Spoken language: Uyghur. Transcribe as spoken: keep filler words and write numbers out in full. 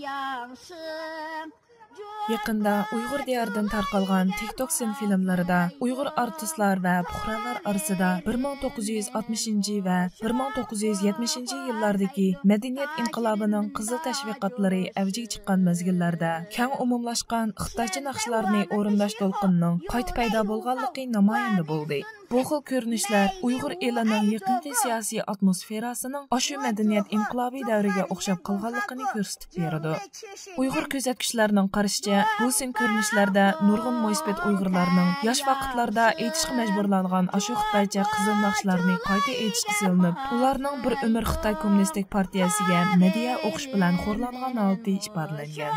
ياڭشىڭ. يېقىندا ئۇيغۇر دىيارىدىن تارقالغان تىكتوكسىن فىلىملىرىدا ئۇيغۇر ئارتىسلار ۋە پۇقرالار ئارىسىدا بىر مىڭ توققۇز يۈز ئاتمىشىنچى ۋە بىر مىڭ توققۇز يۈز يەتمىشىنچى يىللاردىكى مەدەنىيەت ئىنقىلابىنىڭ قىزىل تەشۋىقاتلىرى ئەۋجىگە چىققان مەزگىللەردە كەڭ ئومۇملاشقان خىتايچە ناخشىلارنى ئورۇنداش دولقۇنىنىڭ قايتا پەيدا بولغانلىقى نامايەندە بولدى. بۇ خىل كۆرۈنۈشلەر ئۇيغۇر ئېلىنىڭ يېقىنقى سىياسىي ئاتموسفېراسىنىڭ ئاشۇ مەدەنىيەت ئىنقىلابى دەۋرىگە ئوخشاپ قالغانلىقىنى كۆرسىتىپ بېرىدۇ. ئۇيغۇر كۆزەتكۈچىلەرنىڭ قارىشىچە، بۇ سىن كۆرۈنۈشلەردە نۇرغۇن مۇنىسىپەت ئۇيغۇرلارنىڭ ياش ۋاقىتلاردا ئېيتىشقا مەجبۇرلانغان ئاشۇ خىتايچە قىزىل ناخشىلارنى قايتا ئېيتىشقا سېلىنىپ، ئۇلارنىڭ بىر ئۆمۈر خىتاي كوممۇنىستىك پارتىيەسىگە مەدھىيە ئوقۇش بىلەن خورلانغان ھالىتى ئىپادىلەنگەن.